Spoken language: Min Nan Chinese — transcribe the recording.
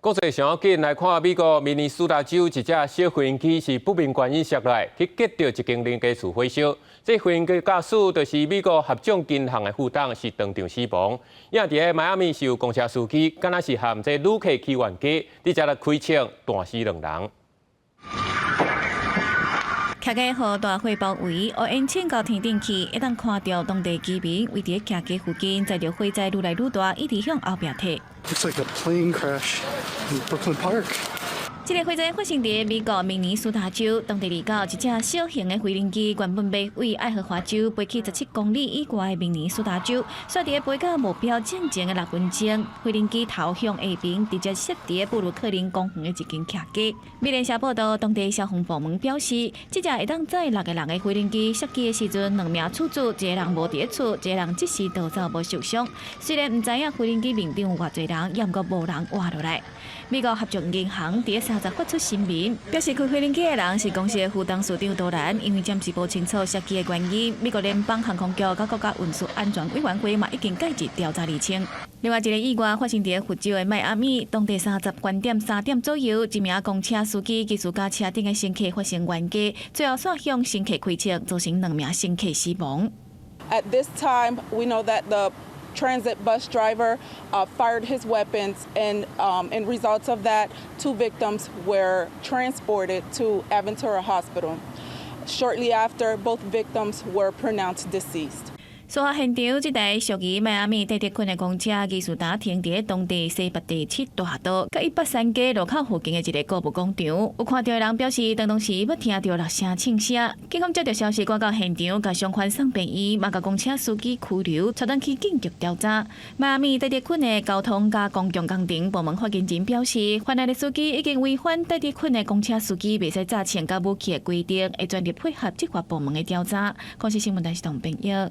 國際上要緊來看美國明尼蘇達州一隻小飛機是不明原因摔落來，去擊著一間連家厝火燒。這飛機駕駛就是美國合眾銀行的副董，是當場死亡。也佇咧邁阿密是有公車司機，敢若是和這旅客去冤家，佇遮來開槍彈死兩人。徛家予大火包圍，烏煙衝到天頂去，會當看著當地居民圍佇徛家附近，載著火災愈來愈大，一直向後壁退。 Looks like a plane crash in Brooklyn Park. 這个火災發生佇美國明尼蘇達州，當地二九一隻小型的飛行機原本欲對愛荷華州飛去17公里以外的明尼蘇達州，煞佇飛到目標進前的6分鐘，飛行機頭向下爿，直接摔佇布魯克林公園的一間徛家。美聯社報道，當地消防部門表示，這隻會當載六個人的飛行機摔機的時陣，兩名厝主，一个人無佇厝，一个人即時逃走無受傷。雖然毋知影飛行機面頂有偌濟人，也毋過無人活落來。美國合眾銀行佇30發出聲明，表示開飛行機的人是公司的副董事長多蘭，因為暫時無清楚摔機的原因。美國聯邦航空局佮國家運輸安全委員會嘛已經介入調查釐清。另外一個意外發生佇佛州的邁阿密，當地三十晚點3點左右，一名公車司機疑似佮車頂的乘客發生冤家，最後煞向乘客開槍，造成兩名乘客死亡。 At this time, we know that the transit bus driver fired his weapons, and in results of that, two victims were transported to Aventura Hospital. Shortly after, both victims were pronounced deceased. 事發現場，這台屬於邁阿密戴德郡的公車，疑似停佇當地西北第七大道，佮180三街路口附近的一個購物廣場。有看著的人表示，當當時捌聽著六聲槍聲。警方接著消息，趕到現場，共傷患送病院，嘛共公車司機拘留，帶轉去警局調查。邁阿密戴德郡的交通佮公共工程部門發言人表示，犯案的司機已經違反戴德郡的公車司機袂使揸槍佮武器的規定，會全力配合執法部門的調查。公視新聞台是董編譯。